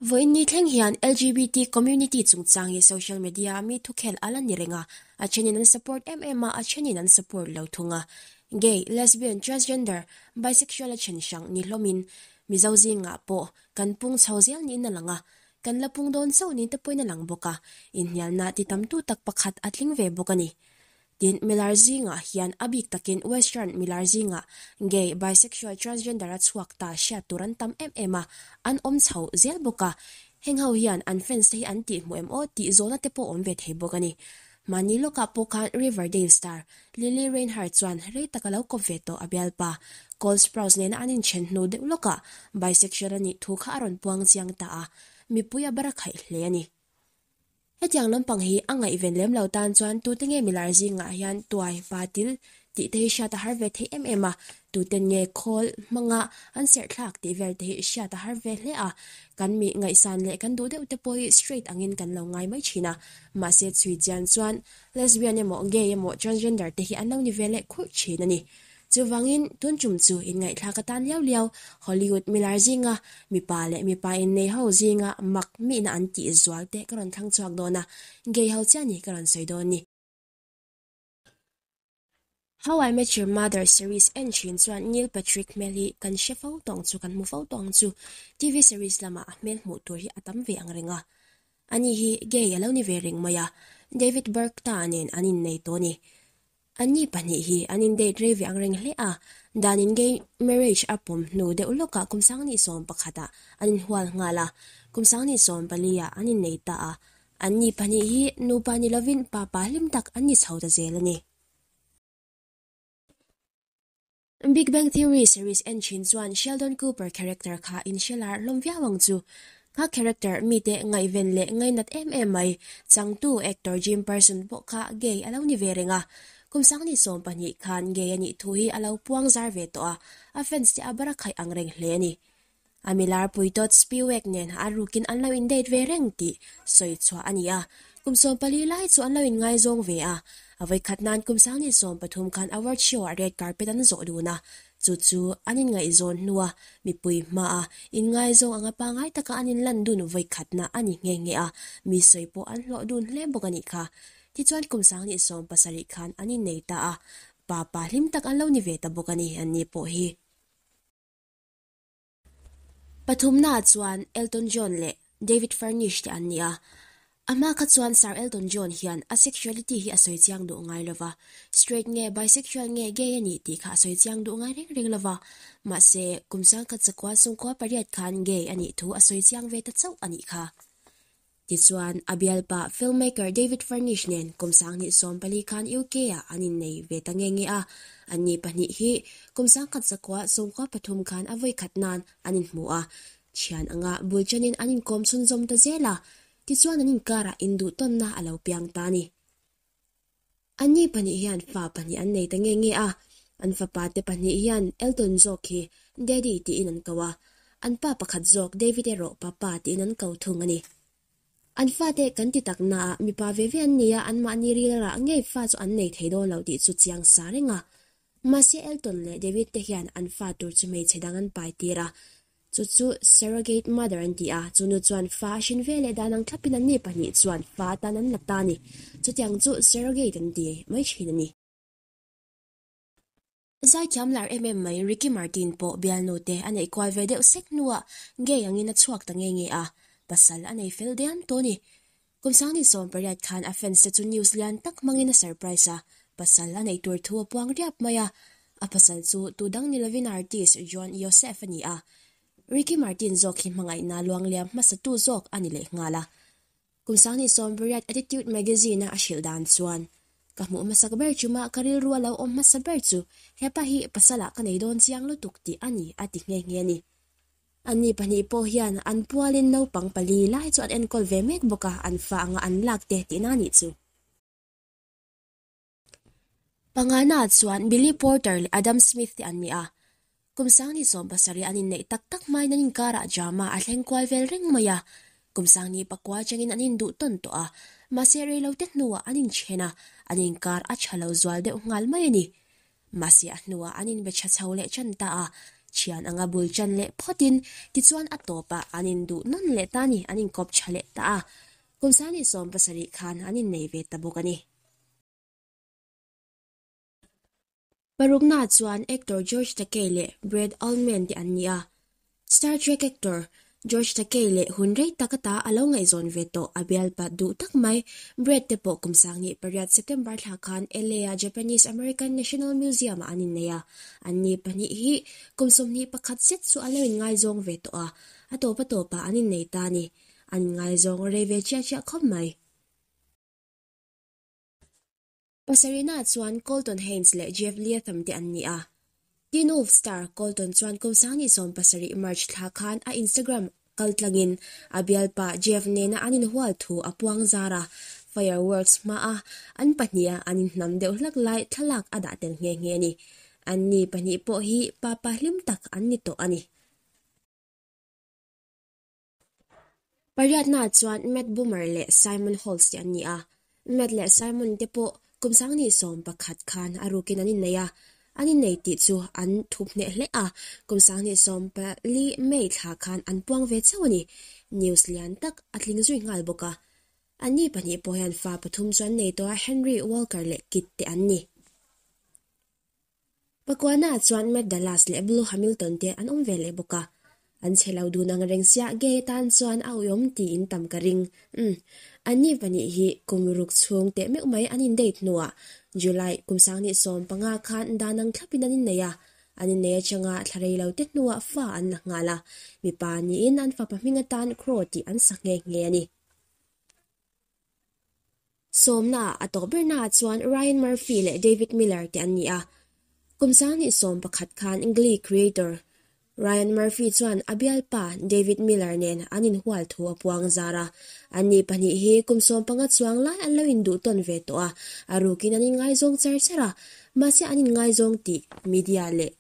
Vawiin ni thleng hian LGBT community chungchang hi social media a mi thukhel a la ni reng a, a thenin an support em em a, a thenin an support lo thung a. Gay, lesbian, transgender, bisexual a then hrang ni hlawmin Mizo zingah pawh kan pung chho zel niin a lang a, kan la pung dawn chauh niin te pawhin a lang bawk a, inhnialna ti tamtu tak pakhat a tling ve bawk a ni. Tin, milar zingah hian a bik takin Western milar zingah gay, bisexual, transgender a chhuak ta hriat tur an tam em em a, an awm chho zel bawk a. Heng ho hian an fans te hi an tih hmuh em aw tih zawhna te pawh awm ve thei bawk a ni. Mahni lawkah pawh khan Riverdale star Lily Reinhart chuan rei tak a lo kawp ve tawh a bialpa Cole Sprouse nena an inchen hnu deuh lawkah bisexual a nih thu kha a rawn puang chiang ta a, mipui a bar a khaih hle a ni. Hetiang lampang hi a ngaihven lem lo tan chuan tute nge milar zingah hian tuai, pa til tih te hi hriat a har ve thei em em a, tuten nge khawl hmanga an serh thlak tih vel te hi hriat a har ve hle a, kan mi ngaihsan leh kan duh deuh te pawh hi straight angin kan lo ngai mai thin a, mahse chhui chian chuan lesbian emaw gay emaw transgender te hi an lo ni ve leh khurh thin a ni. Chuvangin, tun tum chu inngaihthlak atan liau liau Hollywood milar zinga mipa leh mipa innei ho zinga mak mihna an tih zual te ka rawn thlang chhuak dawn a, gay ho chiah ni ka rawn sawi dawn ni. How I Met Your Mother series en thin chuan Neil Patrick hmel hi kan hre fo tawng chu kan hmu fo tawng chu TV series lamah a hmel hmuh tur hi a tam ve ang reng a. Ani hi gay a lo ni ve reng mai a, David Burke ta nen an innei tawh a ni. Anni pahnih hi an in date rei ve ang reng hle a, dan in gay marriage a pawm hnu deuh lawkah kum sanghnih sawm pakhatah an inhual nghal a, kum sanghnih sawm paliah an innei ta a, anni pahnih hi nupa ni lovin papa hlim tak an ni chho ta zel a ni. Big Bang Theory series en thin chuan Sheldon Cooper character kha in hre lar hlawm viau ang chu. Kha character mite ngaihven leh ngainat em em mai, changtu actor Jim Parsons pawh kha gay a lo ni ve reng a. Kum sanghnih 12 khan gay a nih thu hi a lo puang zar ve tawh a, a fans te a bar a khaih ang reng hle a ni. A milar pui Todd Spiewak nen a rukin an lo in date ve reng tih sawi chhuah a ni a, kum 14 lai chu an lo in ngaizawng ve a, a vawikhat nan kum sanghnih 13 khan award show ah red carpet an zawh dun a, chu chu an in ngaihzawn hnua mipui hmaa in ngaizawng anga pangai taka an in lan dun vawikhatna a ni nghe nghe a, mi sawi pawh an hlawh dun hle bawk a nih kha. Tichuan kum sanghnih 17 khan an innei ta a, pa pa hlim tak an lo ni ve ta bawk a ni an ni pawh hi. Pathumnaah chuan Elton John leh David Furnish te an ni a. A hma kha chuan Sir Elton John hian a sexuality hi a sawi chiang duh ngai lova, straight nge bisexual nge gay a nih tih kha a sawi chiang duh ngai reng reng lova. Mahse, kum sangkhat zakua sungkua pariat khan gay a nih thu a sawi chiang ve ta chauh a nih kha. Tichuan, a bialpa filmmaker David Furnish nen kum 2014 khan UK-ah an innei ve ta nge nge a, anni pahnih hi kum 1993 khan a vawikhat nan an inhmu a, thian anga bul chanin an inkawm chhunzawm ta zel a, tichuan an inkarah induhtawnna a lo piang ta a ni. Anni pahnih hian fa pahnih an nei ta nge nge a, an fapa te pahnih hian Elton zawk hi Daddy tiin an ko a, an pa pakhat zawk David erawh Papa tiin an ko thung a ni. An fate kan ti tak naah mipa ve ve an ni a, anmahni rilrah ngei fa chu an nei thei dawn lo tih chu chiang sa reng a. Mahse Elton leh David te hian an fa tur chu hmeichhe dang an pai tir a, Chu chu surrogate mother an ti a, chu nu chuan fa a hrin ve leh dan ang thlapin anni pahnih chuan fa atan an la ta a ni. Chutiang chu surrogate an ti mai thin a ni. Zaithiam lar em em mai Ricky Martin pawh bialnu te a neih kual ve deuh sek hnuah gay angin a chhuak ta nge nge a, pasal a nei fel diam tawh a ni. Kum 2018 khan a fans te chu news lian tak hmangin a surprise a, pasal a neih tur thu a puang riap mai a. A pasal chu tu dang ni lovin artist John Youssef a ni a. Ricky Martin zawk hi hmangaihna luangliam hmasatu zawk a ni leh nghal a. Kum 2018 Attitude magazine a a hrilh dan chuan, Ka hmuh hmasak ber chuma ka rilru a lo awm hmasa ber chu hepa hi pasalah ka nei dawn chiang lutuk tih a ni a ti nghe nghe a ni. Anni pahnih pawh hian an pualin naupang pali lai chu an enkawl ve mek bawk a, an fa anga an lak te tihna a nih chu. Pangana chuan Billy Porter leh Adam Smith te an ni a, kum 2017 an inneih tak tak hmain an inkarah drama a thleng kual vel reng mai a, kum 2009 atangin an induh tawn tawh a, mahse reilote hnuah an inthen a, an inkar a tha lo zual deuh nghal mai a ni. Mahse a hnuah an inbe tha chho leh tan ta a, Thian anga bul chan leh phawtin tichuan a tawpah an induh nawn leh ta ni, an inkawp tha leh ta a. Kum 27 khan an innei ve ta bawk a ni. Parukna chuan actor George Takei leh Brad Altman te an ni a. Star Trek actor George Takei leh hun rei tak ata a lo ngaihzawn ve tawh a bialpa duh tak mai Brad te pawh kum 18 September thla khan LA a Japanese American National Museum ah an innei a. An ni pahnih hi kum 21 zet chu a lo inngaizawng ve tawh a, a tawp a tawpah an innei ta a ni. An inngaizawng rei ve chiah chiah khawp mai. Pasarina chuan Colton Haynes leh Jeff Leatham te an ni a. Teen Wolf star Colton chuan kum 27 March thla khan a Instagram kaltlangin a bialpa Jeff nena an inhual thu a puang zar a, fireworks hmaa an pahniha an inhnam deuh hlak lai thlalak a dah tel nghe nghe a ni. Anni pahnih pawh hi papa hlim tak an ni tawh a ni. Pariatna chuan Matt Boomer leh Simon Holtz te an ni a. Matt leh Simon te pawh kum 21 khan a rukin an innei a, an innei tih chu an thup hneh hle a, kum 24 May thla khan an puang ve chauh a ni. News lian tak a tling zui nghal bawk a. Anni pahnih pawh hian fa pathum chu an nei tawh a, Henry, Walker leh Kit te an ni. Pakuana chuan Matt Dallas leh Blue Hamilton te an awm ve leh bawk a. An chhe lo dun ang reng sia gay atan chuan a uiawm tiin tam ka ring. Umm. Anni pahnih hi kum ruk chhung teh meuh mai an in-date hnuah July kum 2015 khan dan ang thlapin an innei a. An innei atanga thla rei lo te hnuah fa an la nghal a. Mipa niin an fapa hming atan Crow tih an sa nghe nghe a ni. Sawmna a tawh bernaah chuan Ryan Murphy leh David Miller te an ni a. Kum 21 khan Glee creator Ryan Murphy chuan a bialpa David Miller nen an inhual thu a puang zar a. Anni pahnih hi kum 15 chuang lai an lo induh tawn ve tawh a, a rukin an inngaizawng char char a. Mahse an inngaizawng tih media leh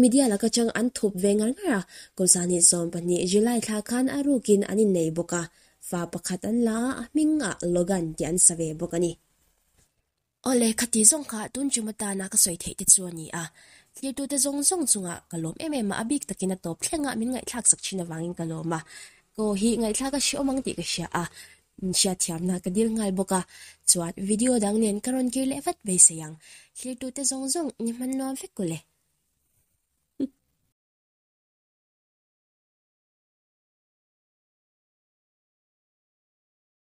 Media laka chang an thup ve ngar ngar a, kum 22 July thla khan a rukin an innei bawk a, fa pakhat an la a, a hmingah Logan tih an sa ve bawk a ni. Awle, khati zawng kha tun tum atana ka sawi theih te chu a ni a, thlirtute zawng zawng chungah ka lawm em em a, a bik takin a tawp thlengah min ngaihthlak sak thin avangin ka lawm a, ka aw hi ngaihthlak a hrehawm ang tih ka hria a, min hriatthiamna ka dil nghal bawk a, chuan video dang nen ka rawn kir leh vat beisei ang, thlirtute zawng zawng ni hman nuam vek u le.